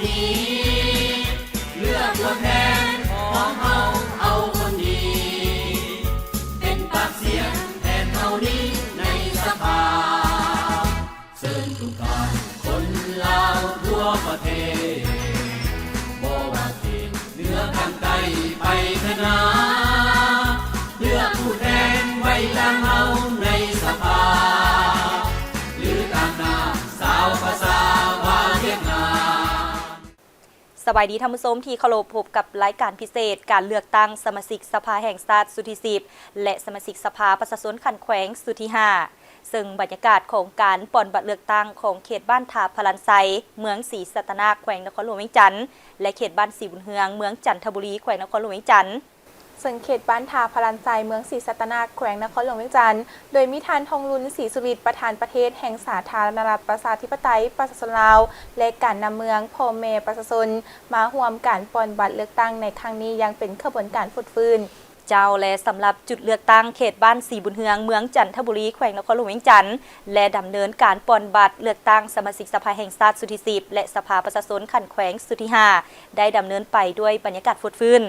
ນີ້ ເລືອກຕົວແທນຂອງເຮົາເອົາຄົນດີ ເປັນປາກສຽງແທນເຮົານີ້ໃນສະພາ. ເຊີນທຸກທ່ານຄົນລາວທົ່ວປະເທດ ບໍ່ວ່າເຂດເໜືອຂ້າງໃຕ້ໄປເຂດໜາ ເລືອກຜູ້ແທນໄວ້ຕາງເຮົາໃນສະພາ ຫຼືຕາງໜ້າຊາວປະຊາວ່າວຽກງານ. ສະບາຍດີທ່ານຜູ້ຊົມທີ່ເຄົາລົບ, ພົບກັບລາຍການພິເສດ ການເລືອກຕັ້ງສະມາຊິກສະພາແຫ່ງຊາດຊຸດທີສິບ ແລະ ສະມາຊິກສະພາປະຊາຊົນຂັ້ນແຂວງຊຸດທີຫ້າ ເຊິ່ງບັນຍາກາດຂອງການປ່ອນບັດເລືອກຕັ້ງຂອງເຂດບ້ານທ່າພະລານໄຊ ເມືອງສີສັດຕະນາກ ແຂວງນະຄອນຫຼວງວຽງຈັນ ແລະ ເຂດບ້ານສີບຸນເຮືອງ ເມືອງຈັນທະບູລີ ແຂວງນະຄອນຫຼວງວຽງຈັນ ເຊິ່ງເຂດບ້ານທ່າພະລານໄຊ ເມືອງສີສັດຕະນາກ ແຂວງນະຄອນຫຼວງວຽງຈັນ ໂດຍມີທ່ານ ທອງລຸນ ສີສຸລິດ ປະທານປະເທດແຫ່ງສາທາລະນະລັດ ປະຊາທິປະໄຕ ປະຊາຊົນລາວ ແລະ ການນຳເມືອງ, ພໍ່ແມ່ປະຊາຊົນ ມາຮ່ວມການປ່ອນບັດເລືອກຕັ້ງໃນຄັ້ງນີ້ຢ່າງເປັນຂະບວນການຟົດຟື້ນ. ເຈົ້າ ແລະ ສຳລັບຈຸດເລືອກຕັ້ງເຂດບ້ານສີບຸນເຮືອງ ເມືອງຈັນທະບູລີ ແຂວງນະຄອນຫຼວງວຽງຈັນ ແລະ ດຳເນີນການປ່ອນບັດເລືອກຕັ້ງສະມາຊິກສະພາແຫ່ງຊາດຊຸດທີສິບ ແລະ ສະພາປະຊາຊົນຂັ້ນແຂວງຊຸດທີຫ້າ ໄດ້ດຳເນີນໄປດ້ວຍບັນຍາກາດຟົດຟື້ນ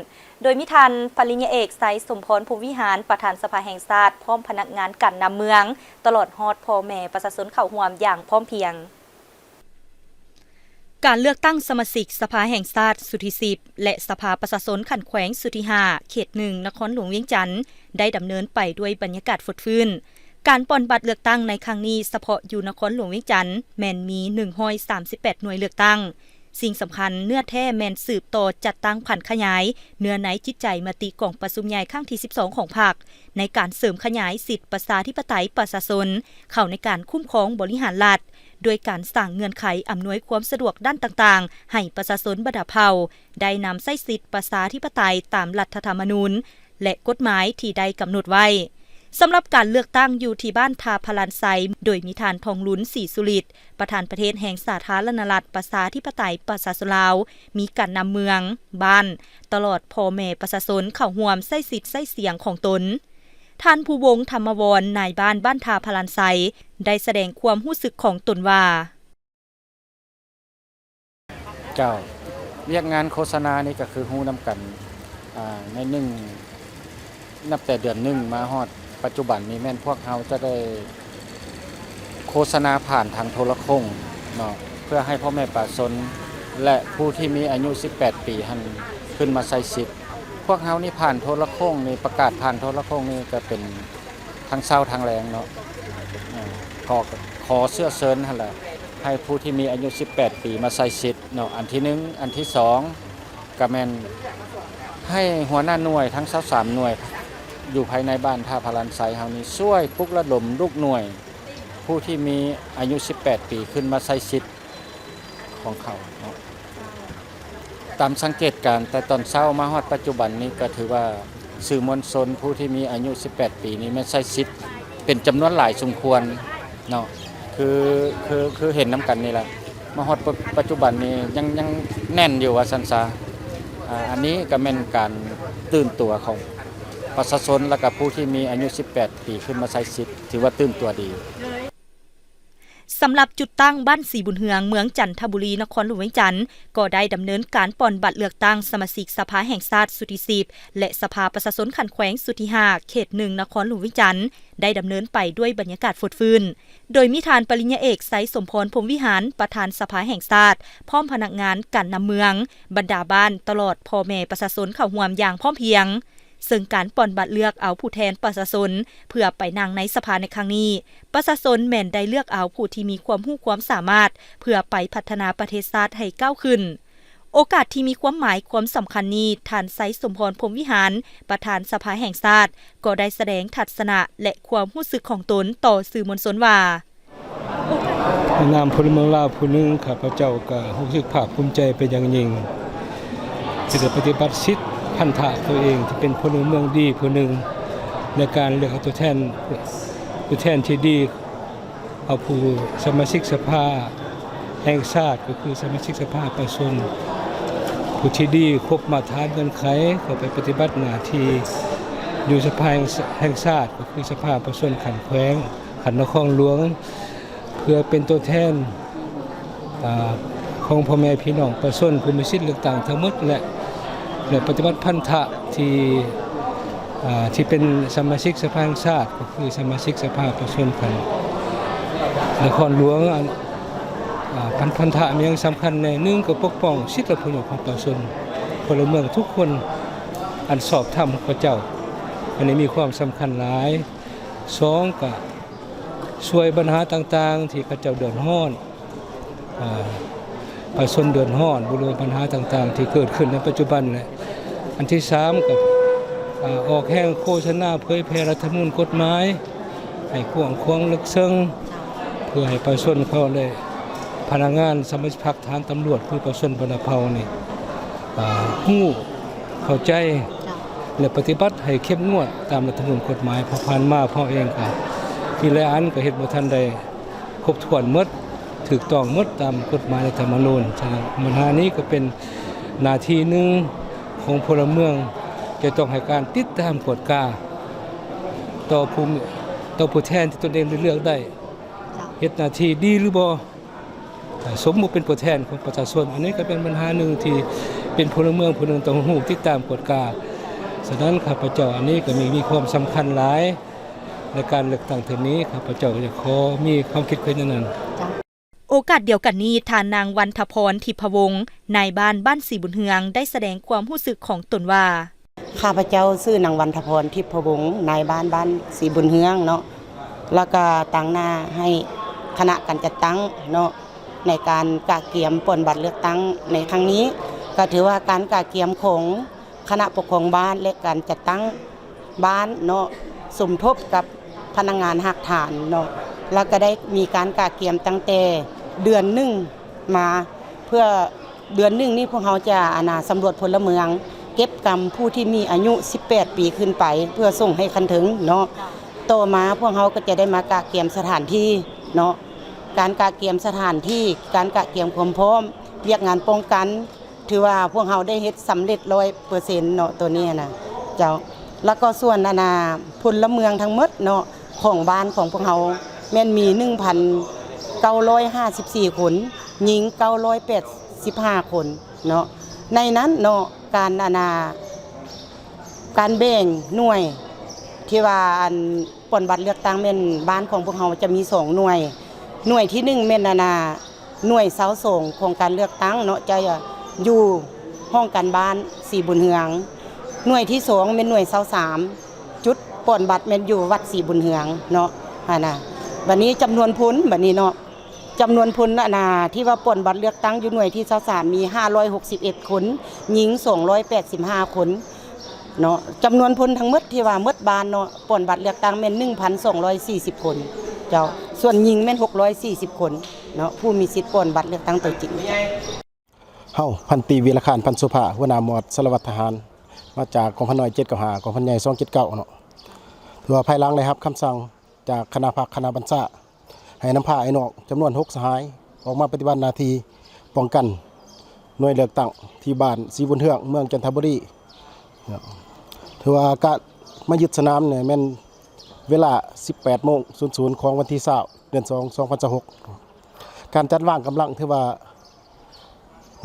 ໂດຍມີທ່ານປະລິນຍາເອກ ໄຊສົມພອນ ພົມວິຫານ ປະທານສະພາແຫ່ງຊາດ ພ້ອມພະນັກງານການນຳເມືອງ ຕະຫຼອດຮອດພໍ່ແມ່ປະຊາຊົນເຂົ້າຮ່ວມຢ່າງພ້ອມພຽງ. ການເລືອກຕັ້ງສະມາຊິກສະພາແຫ່ງຊາດຊຸດທີສິບ ແລະ ສະພາປະຊາຊົນຂັ້ນແຂວງຊຸດທີຫ້າ ເຂດໜຶ່ງ ນະຄອນຫຼວງວຽງຈັນ ໄດ້ດຳເນີນໄປດ້ວຍບັນຍາກາດຟົດຟື້ນ. ການປ່ອນບັດເລືອກຕັ້ງໃນຄັ້ງນີ້ ສະເພາະຢູ່ນະຄອນຫຼວງວຽງຈັນ ແມ່ນມີໜຶ່ງຮ້ອຍສາມສິບແປດໜ່ວຍເລືອກຕັ້ງ. ສິ່ງສຳຄັນ, ເນື້ອແທ້ແມ່ນສືບຕໍ່ຈັດຕັ້ງຜັນຂະຫຍາຍເນື້ອໃນຈິດໃຈມະຕິກອງປະຊຸມໃຫຍ່ຄັ້ງທີສິບສອງຂອງພັກ ໃນການເສີມຂະຫຍາຍສິດປະຊາທິປະໄຕປະຊາຊົນເຂົ້າໃນການຄຸ້ມຄອງບໍລິຫານລັດ ດ້ວຍການສ້າງເງື່ອນໄຂອຳນວຍຄວາມສະດວກດ້ານຕ່າງໆ ໃຫ້ປະຊາຊົນບັນດາເຜົ່າໄດ້ນຳໃຊ້ສິດປະຊາທິປະໄຕຕາມລັດຖະທຳມະນູນ ແລະ ກົດໝາຍທີ່ໄດ້ກຳນົດໄວ້. ສຳລັບການເລືອກຕັ້ງຢູ່ທີ່ບ້ານທ່າພະລານໄຊ ໂດຍມີທ່ານ ທອງລຸນ ສີສຸລິດ ປະທານປະເທດແຫ່ງສາທາລະນະລັດ ປະຊາທິປະໄຕ ປະຊາຊົນລາວ, ມີການນຳເມືອງ, ບ້ານ, ຕະຫຼອດພໍ່ແມ່ປະຊາຊົນເຂົ້າຮ່ວມໃຊ້ສິດໃຊ້ສຽງຂອງຕົນ. ທ່ານ ພູວົງ ທຳມະວອນ ນາຍບ້ານບ້ານທ່າພະລານໄຊ ໄດ້ສະແດງຄວາມຮູ້ສຶກຂອງຕົນວ່າ. ເຈົ້າ, ວຽກງານໂຄສະນານີ້ກໍຄືຮູ້ນຳກັນ, ອາ, ໃນໜຶ່ງ, ນັບແຕ່ເດືອນໜຶ່ງມາຮອດປັດຈຸບັນນີ້ ແມ່ນພວກເຮົາຈະໄດ້ໂຄສະນາຜ່ານທາງໂທລະໂຄ່ງເນາະ, ເພື່ອໃຫ້ພໍ່ແມ່ປະຊາຊົນ ແລະ ຜູ້ທີ່ມີອາຍຸສິບແປດປີຫັ້ນຂຶ້ນມາໃຊ້ສິດ. ພວກເຮົານີ້ຜ່ານໂທລະໂຄ່ງນີ້, ປະກາດຜ່ານໂທລະໂຄ່ງນີ້ກໍເປັນທັງເຊົ້າທັງແລງເນາະ, ເອີ, ຂໍ, ຂໍເຊື້ອເຊີນຫັ້ນແຫຼະ ໃຫ້ຜູ້ທີ່ມີອາຍຸສິບແປດປີມາໃຊ້ສິດເນາະ, ອັນທີໜຶ່ງ. ອັນທີສອງ ກະແມ່ນໃຫ້ຫົວໜ້າໜ່ວຍທັງຊາວສາມໜ່ວຍ ຢູ່ພາຍໃນບ້ານທ່າພະລານໄຊເຮົານີ້ ຊ່ວຍປຸກລະດົມລູກໜ່ວຍຜູ້ທີ່ມີອາຍຸສິບແປດປີຂຶ້ນມາໃຊ້ສິດຂອງເຂົາເນາະ. ຕາມສັງເກດການແຕ່ຕອນເຊົ້າມາຮອດປັດຈຸບັນນີ້ ກໍຖືວ່າສື່ມວນຊົນຜູ້ທີ່ມີອາຍຸສິບແປດປີນີ້ແມ່ນໃຊ້ສິດເປັນຈຳນວນຫຼາຍສົມຄວນເນາະ, ຄື, ຄື, ຄືເຫັນນຳກັນນີ້ແຫຼະ. ມາຮອດປະ, ປັດຈຸບັນນີ້ຍັງ, ຍັງແໜ້ນຢູ່ວ່າຊັ້ນຊະ. ອາ, ອັນນີ້ກໍແມ່ນການຕື່ນຕົວຂອງປະຊາຊົນ ແລ້ວກໍຜູ້ທີ່ມີອາຍຸສິບແປດປີຂຶ້ນມາໃຊ້ສິດ ຖືວ່າຕື່ນຕົວດີ. ສຳລັບຈຸດຕັ້ງບ້ານສີບຸນເຮືອງ ເມືອງຈັນທະບູລີ ນະຄອນຫຼວງວຽງຈັນ ກໍໄດ້ດຳເນີນການປ່ອນບັດເລືອກຕັ້ງສະມາຊິກສະພາແຫ່ງຊາດຊຸດທີສິບ ແລະ ສະພາປະຊາຊົນຂັ້ນແຂວງຊຸດທີຫ້າ ເຂດໜຶ່ງ ນະຄອນຫຼວງວຽງຈັນ ໄດ້ດຳເນີນໄປດ້ວຍບັນຍາກາດຟົດຟື້ນ. ໂດຍມີທ່ານປະລິນຍາເອກ ໄຊສົມພອນ ພົມວິຫານ ປະທານສະພາແຫ່ງຊາດ ພ້ອມພະນັກງານການນຳເມືອງ, ບັນດາບ້ານ ຕະຫຼອດພໍ່ແມ່ປະຊາຊົນເຂົ້າຮ່ວມຢ່າງພ້ອມພຽງ. ເຊິ່ງການປ່ອນບັດເລືອກເອົາຜູ້ແທນປະຊາຊົນເພື່ອໄປນັ່ງໃນສະພາໃນຄັ້ງນີ້, ປະຊາຊົນແມ່ນໄດ້ເລືອກເອົາຜູ້ທີ່ມີຄວາມຮູ້ຄວາມສາມາດ ເພື່ອໄປພັດທະນາປະເທດຊາດໃຫ້ກ້າວຂຶ້ນ. ໂອກາດທີ່ມີຄວາມໝາຍຄວາມສຳຄັນນີ້, ທ່ານ ໄຊສົມພອນ ພົມວິຫານ ປະທານສະພາແຫ່ງຊາດ ກໍໄດ້ສະແດງທັດສະນະ ແລະ ຄວາມຮູ້ສຶກຂອງຕົນຕໍ່ສື່ມວນຊົນວ່າ. ໃນນາມພົນລະເມືອງລາວຜູ້ໜຶ່ງ, ຂ້າພະເຈົ້າກໍຮູ້ສຶກພາກພູມໃຈເປັນຢ່າງຍິ່ງ ທີ່ໄດ້ປະຕິບັດສິດພັນທະຕົວເອງທີ່ເປັນພົນລະເມືອງດີຜູ້ໜຶ່ງ ໃນການເລືອກເອົາຕົວແທນ, ຕົວແທນທີ່ດີ ເອົາຜູ້ສະມາຊິກສະພາແຫ່ງຊາດ ກໍຄືສະມາຊິກສະພາປະຊາຊົນ ຜູ້ທີ່ດີຄົບມາດຕະຖານເງື່ອນໄຂ ເຂົ້າໄປປະຕິບັດໜ້າທີ່ຢູ່ສະພາແຫ່ງຊາດ ກໍຄືສະພາປະຊາຊົນຂັ້ນແຂວງ, ຂັ້ນນະຄອນຫຼວງ ເພື່ອເປັນຕົວແທນ, ອາ, ຂອງພໍ່ແມ່ພີ່ນ້ອງປະຊາຊົນຜູ້ມີສິດເລືອກຕັ້ງທັງໝົດ ແລະ ແລະ ປະຕິບັດພັນທະທີ່ ອ່າ ທີ່ເປັນສະມາຊິກສະພາແຫ່ງຊາດ ກໍຄືສະມາຊິກສະພາປະຊາຊົນຂັ້ນນະຄອນຫຼວງ ອັນ ອ່າ ພັນ ພັນທະມີຫຍັງສຳຄັນແດ່? ໜຶ່ງ ກໍປົກປ້ອງສິດ ແລະ ປະໂຫຍດຂອງປະຊາຊົນ ພົນລະເມືອງທຸກຄົນ ອັນຊອບທຳຂອງເຂົາເຈົ້າ ອັນນີ້ມີຄວາມສຳຄັນຫຼາຍ. ສອງ ກະຊ່ວຍບັນຫາຕ່າງໆທີ່ເຂົາເຈົ້າເດືອດຮ້ອນ ອາ ປະຊາຊົນເດືອດຮ້ອນ ບໍ່ຮູ້ວ່າບັນຫາຕ່າງໆທີ່ເກີດຂຶ້ນໃນປັດຈຸບັນແຫຼະ. ອັນທີສາມ ກະ ອາ ອອກແຮງໂຄສະນາເຜີຍແຜ່ລັດຖະທຳມະນູນ ກົດໝາຍ ໃຫ້ກວ້າງຂວາງເລິກເຊິ່ງ ເພື່ອໃຫ້ປະຊາຊົນເຂົາໄດ້ ພະນັກງານ ສະມາຊິກພັກ ທະຫານ ຕຳຫຼວດ ຄືປະຊາຊົນບັນດາເຜົ່ານີ້ ອາ ຮູ້ເຂົ້າໃຈ ເຈົ້າ ແລະ ປະຕິບັດໃຫ້ເຂັ້ມງວດຕາມລັດຖະທຳມະນູນກົດໝາຍ ເພາະຜ່ານມາພວກເຮົາເອງກະ ມີຫຼາຍອັນກະເຮັດບໍ່ທັນໄດ້ຄົບຖ້ວນໝົດ ຖືກຕ້ອງໝົດຕາມກົດໝາຍລັດຖະທຳມະນູນ. ສະນັ້ນບັນຫານີ້ກະເປັນໜ້າທີ່ໜຶ່ງຂອງພົນລະເມືອງ ຈະຕ້ອງໃຫ້ການຕິດຕາມກວດກາຕໍ່ຜູ້ ຕໍ່ຜູ້ແທນທີ່ຕົນເອງໄດ້ເລືອກໄດ້ ເຈົ້າ ເຮັດໜ້າທີ່ດີຫຼືບໍ່ ສົມມຸດເປັນຜູ້ແທນຂອງປະຊາຊົນ. ອັນນີ້ກະເປັນບັນຫາໜຶ່ງທີ່ເປັນພົນລະເມືອງຜູ້ໜຶ່ງຕ້ອງຮູ້ ຕິດຕາມກວດກາ. ສະນັ້ນ ຂ້າພະເຈົ້າ ອັນນີ້ກະມີ ມີຄວາມສຳຄັນຫຼາຍໃນການເລືອກຕັ້ງເທື່ອນີ້ ຂ້າພະເຈົ້າກະຢາກຂໍມີຄວາມຄິດເຫັນແນວນັ້ນ. ໂອກາດດຽວກັນນີ້ ທ່ານນາງ ວັນທະພອນ ທິບພະວົງ ນາຍບ້ານບ້ານສີບຸນເຮືອງ ໄດ້ສະແດງຄວາມຮູ້ສຶກຂອງຕົນວ່າ ຂ້າພະເຈົ້າຊື່ນາງ ວັນທະພອນ ທິບພະວົງ ນາຍບ້ານບ້ານສີບຸນເຮືອງເນາະ ແລ້ວກະຕາງໜ້າໃຫ້ຄະນະການຈັດຕັ້ງເນາະ ໃນການກະກຽມປ່ອນບັດເລືອກຕັ້ງໃນຄັ້ງນີ້ ກະຖືວ່າການກະກຽມຂອງຄະນະປົກຄອງບ້ານ ແລະ ການຈັດຕັ້ງບ້ານເນາະ ສົມທົບກັບພະນັກງານຮາກຖານເນາະ ແລ້ວກະໄດ້ມີການກະກຽມຕັ້ງແຕ່ເດືອນໜຶ່ງມາ ເພື່ອ ເດືອນໜຶ່ງນີ້ພວກເຮົາຈະ ອັນນ່າ ສຳຫຼວດພົນລະເມືອງ ເກັບກຳຜູ້ທີ່ມີອາຍຸສິບແປດປີຂຶ້ນໄປ ເພື່ອສົ່ງໃຫ້ຂັ້ນເທິງເນາະ. ຕໍ່ມາພວກເຮົາກໍຈະໄດ້ມາກະກຽມສະຖານທີ່ເນາະ ການກະກຽມສະຖານທີ່ ການກະກຽມຄວາມພ້ອມ ວຽກງານປ້ອງກັນ ຖືວ່າພວກເຮົາໄດ້ເຮັດສຳເລັດຮ້ອຍເປີເຊັນເນາະ ໂຕນີ້ນະເຈົ້າ. ແລ້ວກໍສ່ວນ ອັນນ່າ ພົນລະເມືອງທັງໝົດເນາະ ຂອງບ້ານຂອງພວກເຮົາແມ່ນມີໜຶ່ງພັນເກົ້າຮ້ອຍຫ້າສິບສີ່ຄົນ ຍິງເກົ້າຮ້ອຍແປດສິບຫ້າຄົນເນາະ. ໃນນັ້ນເນາະ ການ ອັນນ່າ ການແບ່ງໜ່ວຍທີ່ວ່າ ອັນ ປ່ອນບັດເລືອກຕັ້ງແມ່ນບ້ານຂອງພວກເຮົາຈະມີສອງໜ່ວຍ ໜ່ວຍທີໜຶ່ງແມ່ນ ອັນນ່າ ໜ່ວຍຊາວສອງຂອງການເລືອກຕັ້ງເນາະ ຈະຢູ່ຫ້ອງການບ້ານສີບຸນເຮືອງ. ໜ່ວຍທີສອງແມ່ນໜ່ວຍຊາວສາມ ຈຸດປ່ອນບັດແມ່ນຢູ່ວັດສີບຸນເຮືອງເນາະ ຫັ້ນນະ. ບັດນີ້ຈຳນວນພົນ ບັດນີ້ເນາະ ຈຳນວນພົນ ອັນນ່າ ທີ່ວ່າປ່ອນບັດເລືອກຕັ້ງຢູ່ໜ່ວຍທີຊາວສາມ ມີຫ້າຮ້ອຍຫົກສິບເອັດຄົນ ຍິງສອງຮ້ອຍແປດສິບຫ້າຄົນເນາະ. ຈຳນວນພົນທັງໝົດທີ່ວ່າໝົດບ້ານເນາະ ປ່ອນບັດເລືອກຕັ້ງແມ່ນໜຶ່ງພັນສອງຮ້ອຍສີ່ສິບຄົນເຈົ້າ. ສ່ວນຍິງແມ່ນຫົກຮ້ອຍສີ່ສິບຄົນເນາະ ຜູ້ມີສິດປ່ອນບັດເລືອກຕັ້ງຕົວຈິງ. ເຮົາ ພັນຕີ ວິລະຄານ ພັນໂສພາ ຫົວໜ້າໝວດສາລະວັດທະຫານ ມາຈາກກອງພັນນ້ອຍເຈັດເກົ້າຫ້າ ກອງພັນໃຫຍ່ສອງເຈັດເກົ້າເນາະ ຖືວ່າພາຍຫຼັງໄດ້ຮັບຄຳສັ່ງຈາກຄະນະພັກຄະນະບັນຊາ ໃຫ້ນຳພາອ້າຍນ້ອງຈຳນວນຫົກສະຫາຍ ອອກມາປະຕິບັດໜ້າທີ່ປ້ອງກັນໜ່ວຍເລືອກຕັ້ງທີ່ບ້ານສີບຸນເຮືອງ ເມືອງຈັນທະບູລີ. ຖືວ່າການມາຍຶດສະໜາມນີ້ແມ່ນເວລາສິບແປດໂມງສູນຂອງວັນທີຊາວ ເດືອນສອງ ສອງພັນຊາວຫົກ. ການຈັດວາງກຳລັງຖືວ່າ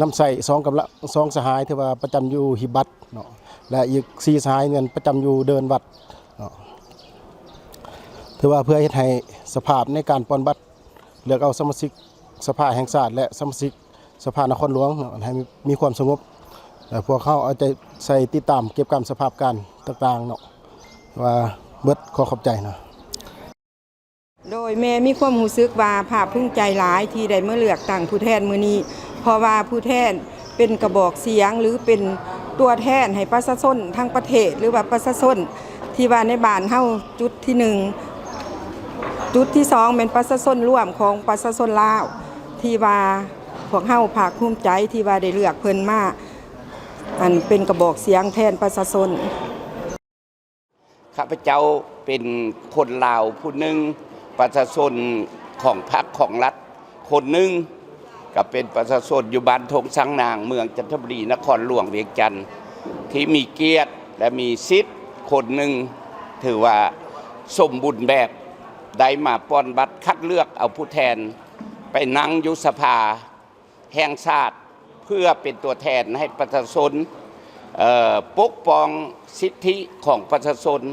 ນຳໃຊ້ສອງກຳລັງ ສອງສະຫາຍ ທີ່ວ່າປະຈຳຢູ່ຫີບບັດເນາະ ແລະ ອີກສີ່ສະຫາຍແມ່ນປະຈຳຢູ່ເດີ່ນວັດເນາະ ຖືວ່າເພື່ອເຮັດໃຫ້ສະພາບໃນການປ່ອນບັດເລືອກເອົາສະມາຊິກສະພາແຫ່ງຊາດ ແລະ ສະມາຊິກສະພານະຄອນຫຼວງເນາະ ໃຫ້ມີຄວາມສະຫງົບ ແລະ ພວກເຮົາເອົາໃຈໃສ່ຕິດຕາມເກັບກຳສະພາບການຕ່າງໆເນາະ ວ່າເບິດ. ຂໍຂອບໃຈເນາະ. ໂດຍ ແມ່ມີຄວາມຮູ້ສຶກວ່າພາກພູມໃຈຫຼາຍທີ່ໄດ້ມາເລືອກຕັ້ງຜູ້ແທນມື້ນີ້ ເພາະວ່າຜູ້ແທນເປັນກະບອກສຽງ ຫຼື ເປັນຕົວແທນໃຫ້ປະຊາຊົນທັງປະເທດ ຫຼືວ່າປະຊາຊົນທີ່ວ່າໃນບ້ານເຮົາ ຈຸດທີໜຶ່ງ. ຈຸດທີສອງແມ່ນປະຊາຊົນລວມຂອງປະຊາຊົນລາວ ທີ່ວ່າພວກເຮົາພາກພູມໃຈທີ່ວ່າໄດ້ເລືອກເພິ່ນມາ ອັນ ເປັນກະບອກສຽງແທນປະຊາຊົນ. ຂ້າພະເຈົ້າເປັນຄົນລາວຜູ້ໜຶ່ງ, ປະຊາຊົນຂອງພັກຂອງລັດຄົນໜຶ່ງ, ກະເປັນປະຊາຊົນຢູ່ບ້ານທົ່ງຊ້າງນາງ, ເມືອງຈັນທະບູລີ, ນະຄອນຫຼວງວຽງຈັນ ທີ່ມີກຽດ ແລະ ມີສິດຄົນໜຶ່ງ, ຖືວ່າສົມບູນແບບ ໄດ້ມາປ່ອນບັດຄັດເລືອກເອົາຜູ້ແທນໄປນັ່ງຢູ່ສະພາ ແຫ່ງຊາດ ເພື່ອເປັນຕົວແທນໃຫ້ປະຊາຊົນ ເອີ່ ປົກປ້ອງສິດທິຂອງປະຊາຊົນ,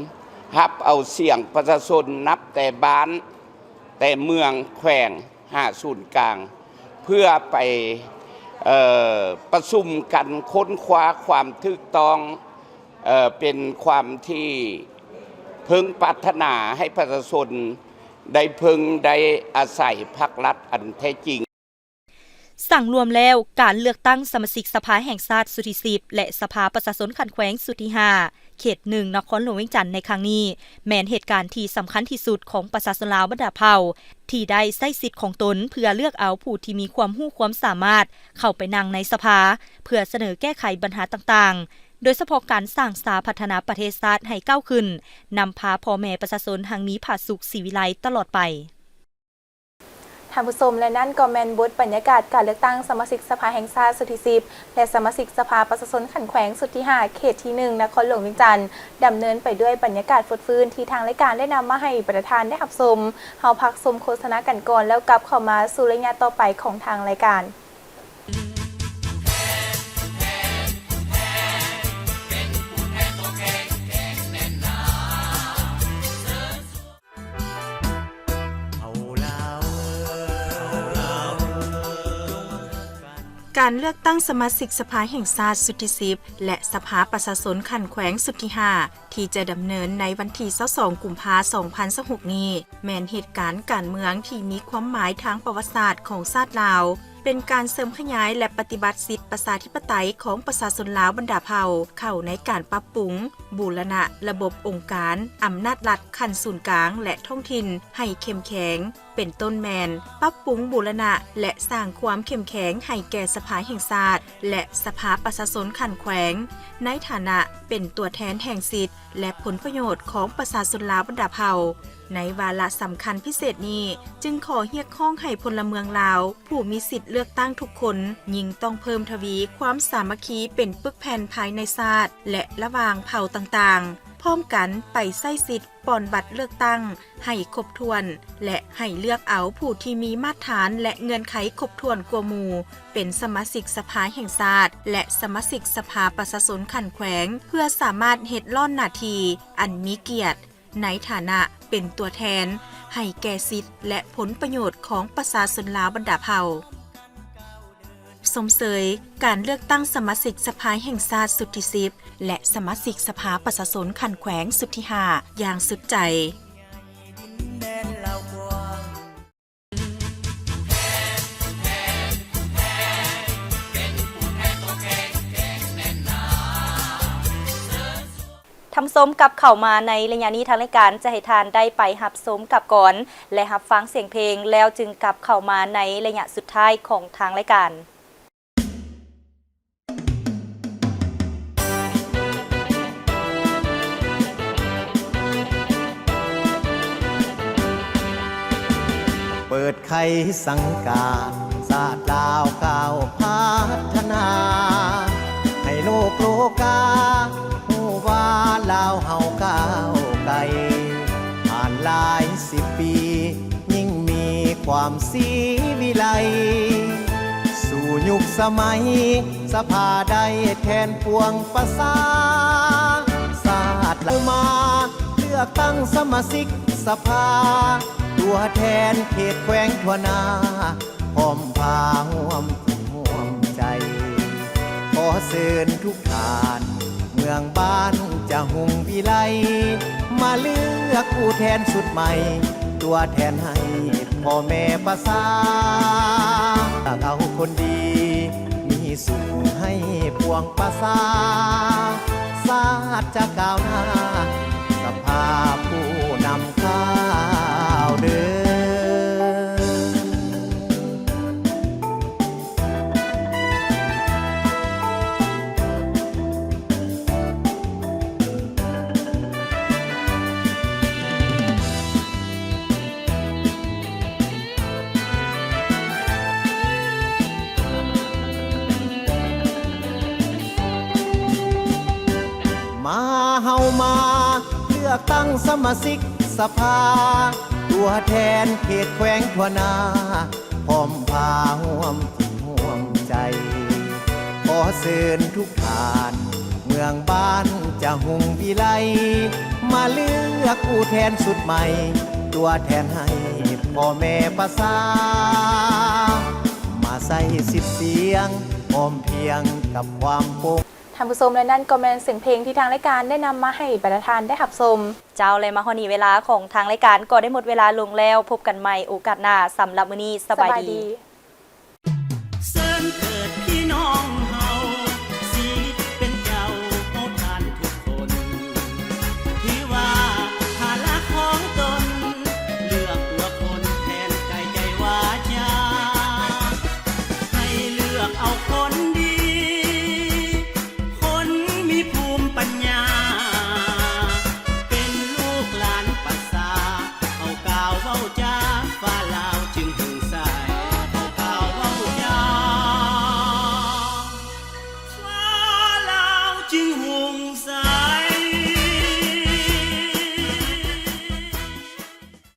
ຮັບເອົາສຽງປະຊາຊົນນັບແຕ່ບ້ານ ແຕ່ເມືອງ, ແຂວງ ຫາສູນກາງ ເພື່ອໄປ ເອີ່ ປະຊຸມກັນຄົ້ນຄວ້າຄວາມຖືກຕ້ອງ ເອີ່ ເປັນຄວາມທີ່ເພິ່ງປາດຖະໜາໃຫ້ປະຊາຊົນໄດ້ເພິ່ງໄດ້ອາໄສພັກລັດອັນແທ້ຈິງ. ສັງລວມແລ້ວ, ການເລືອກຕັ້ງສະມາຊິກສະພາແຫ່ງຊາດຊຸດທີສິບ ແລະ ສະພາປະຊາຊົນຂັ້ນແຂວງຊຸດທີຫ້າ ເຂດໜຶ່ງ ນະຄອນຫຼວງວຽງຈັນໃນຄັ້ງນີ້ ແມ່ນເຫດການທີ່ສຳຄັນທີ່ສຸດຂອງປະຊາຊົນລາວບັນດາເຜົ່າ ທີ່ໄດ້ໃຊ້ສິດຂອງຕົນເພື່ອເລືອກເອົາຜູ້ທີ່ມີຄວາມຮູ້ຄວາມສາມາດເຂົ້າໄປນັ່ງໃນສະພາ ເພື່ອສະເໜີແກ້ໄຂບັນຫາຕ່າງໆ ໂດຍສະເພາະການສ້າງສາພັດທະນາປະເທດຊາດໃຫ້ກ້າວຂຶ້ນ, ນຳພາພໍ່ແມ່ປະຊາຊົນຮັ່ງມີຜາສຸກສີວິໄລຕະຫຼອດໄປ. ທ່ານຜູ້ຊົມ ແລະ ນັ້ນກໍແມ່ນບົດບັນຍາກາດການເລືອກຕັ້ງສະມາຊິກສະພາແຫ່ງຊາດຊຸດທີສິບ ແລະ ສະມາຊິກສະພາປະຊາຊົນຂັ້ນແຂວງຊຸດທີຫ້າ ເຂດທີໜຶ່ງ ນະຄອນຫຼວງວຽງຈັນ ດຳເນີນໄປດ້ວຍບັນຍາກາດຟົດຟື້ນທີ່ທາງລາຍການໄດ້ນຳມາໃຫ້ປະທານໄດ້ຮັບຊົມ. ເຮົາພັກຊົມໂຄສະນາກັນກ່ອນ ແລ້ວກັບເຂົ້າມາສູ່ໄລຍະຕໍ່ໄປຂອງທາງລາຍການ. ການເລືອກຕັ້ງສະມາຊິກສະພາແຫ່ງຊາດຊຸດທີສິບ ແລະ ສະພາປະຊາຊົນຂັ້ນແຂວງຊຸດທີຫ້າ ທີ່ຈະດຳເນີນໃນວັນທີຊາວສອງ ກຸມພາ ສອງພັນຊາວຫົກນີ້ ແມ່ນເຫດການການເມືອງທີ່ມີຄວາມໝາຍທາງປະຫວັດສາດຂອງຊາດລາວ, ເປັນການເສີມຂະຫຍາຍ ແລະ ປະຕິບັດສິດປະຊາທິປະໄຕຂອງປະຊາຊົນລາວບັນດາເຜົ່າ ເຂົ້າໃນການປັບປຸງ, ບູລະນະລະບົບອົງການອຳນາດລັດຂັ້ນສູນກາງ ແລະ ທ້ອງຖິ່ນໃຫ້ເຂັ້ມແຂງ, ເປັນຕົ້ນແມ່ນປັບປຸງ, ບູລະນະ ແລະ ສ້າງຄວາມເຂັ້ມແຂງໃຫ້ແກ່ສະພາແຫ່ງຊາດ ແລະ ສະພາປະຊາຊົນຂັ້ນແຂວງ ໃນຖານະເປັນຕົວແທນແຫ່ງສິດ ແລະ ຜົນປະໂຫຍດຂອງປະຊາຊົນລາວບັນດາເຜົ່າ. ໃນວາລະສຳຄັນພິເສດນີ້ ຈຶ່ງຂໍຮຽກຮ້ອງໃຫ້ພົນລະເມືອງລາວຜູ້ມີສິດເລືອກຕັ້ງທຸກຄົນ ຍິ່ງຕ້ອງເພີ່ມທະວີຄວາມສາມັກຄີເປັນປຶກແຜ່ນພາຍໃນຊາດ ແລະ ລະຫວ່າງເຜົ່າຕ່າງໆ, ພ້ອມກັນໄປໃຊ້ສິດປ່ອນບັດເລືອກຕັ້ງໃຫ້ຄົບຖ້ວນ ແລະ ໃຫ້ເລືອກເອົາຜູ້ທີ່ມີມາດຖານ ແລະ ເງື່ອນໄຂຄົບຖ້ວນກວ່າໝູ່ ເປັນສະມາຊິກສະພາແຫ່ງຊາດ ແລະ ສະມາຊິກສະພາປະຊາຊົນຂັ້ນແຂວງ ເພື່ອສາມາດເຮັດລ້ອນໜ້າທີ່ອັນມີກຽດ ໃນຖານະເປັນຕົວແທນໃຫ້ແກ່ສິດ ແລະ ຜົນປະໂຫຍດຂອງປະຊາຊົນລາວບັນດາເຜົ່າ. ຊົມເຊີຍການເລືອກຕັ້ງສະມາຊິກສະພາແຫ່ງຊາດຊຸດທີສິບ ແລະ ສະມາຊິກສະພາປະຊາຊົນຂັ້ນແຂວງຊຸດທີຫ້າ ຢ່າງສຸດໃຈ. ທ່ານຜູ້ຊົມ ກັບເຂົ້າມາໃນໄລຍະນີ້ ທາງລາຍການຈະໃຫ້ທ່ານໄດ້ໄປຮັບຊົມກັບກອນ ແລະ ຮັບຟັງສຽງເພງ ແລ້ວຈຶ່ງກັບເຂົ້າມາໃນໄລຍະສຸດທ້າຍຂອງທາງລາຍການ. ເປີດໄຂສັງການ ຊາດລາວກ້າວພັດທະນາ ໃຫ້ໂລກໂລກາຮູ້ວ່າລາວເຮົາກ້າວໄກ ຜ່ານຫຼາຍສິບປີ ຍິ່ງມີຄວາມສີວິໄລ ສູ່ຍຸກສະໄໝ ສະພາໄດ້ແທນປວງປະຊາ ຊາດລາວມາເລືອກຕັ້ງສະມາຊິກສະພາ ຕົວແທນເຂດແຂວງທົ່ວໜ້າ ພ້ອມພາຮ່ວມຈິດຮ່ວມໃຈ ຂໍເຊີນທຸກ ທ່ານເມືອງບ້ານຈະຮຸ່ງວິໄລ ມາເລືອກຜູ້ແທນຊຸດໃໝ່ ຕົວແທນໃຫ້ພໍ່ແມ່ປະຊາ ເອົາຄົນດີ ມີສຸກໃຫ້ປວງປະຊາ ຊາດຈະກ້າວໜ້າ ສະພາຜູ້ນຳ ກ່າວເດີ. ມາເຮົາມາເລືອກຕັ້ງສະມາຊິກສະພາ ຕົວແທນເຂດແຂວງທົ່ວໜ້າ ພ້ອມພາຮ່ວມຈິດຮ່ວມ ເຊີນທຸກທ່ານ ເມືອງບ້ານຈະຮຸ່ງວິໄລ ມາເລືອກຜູ້ແທນຊຸດໃໝ່ ຕົວແທນໃຫ້ພໍ່ແມ່ປະຊາ ມາໃຊ້ສິດສຽງ ພ້ອມພຽງກັບຄວາມປົງ. ທ່ານຜູ້ຊົມ ແລະ ນັ້ນກໍແມ່ນສຽງເພງທີ່ທາງລາຍການໄດ້ນຳມາໃຫ້ບັນດາທ່ານໄດ້ຮັບຊົມ. ເຈົ້າ ແລະ ມາຮອດນີ້ເວລາຂອງທາງລາຍການກໍໄດ້ໝົດເວລາລົງແລ້ວ. ພົບກັນໃໝ່ໂອກາດໜ້າ. ສຳລັບມື້ນີ້ ສະບາຍດີ.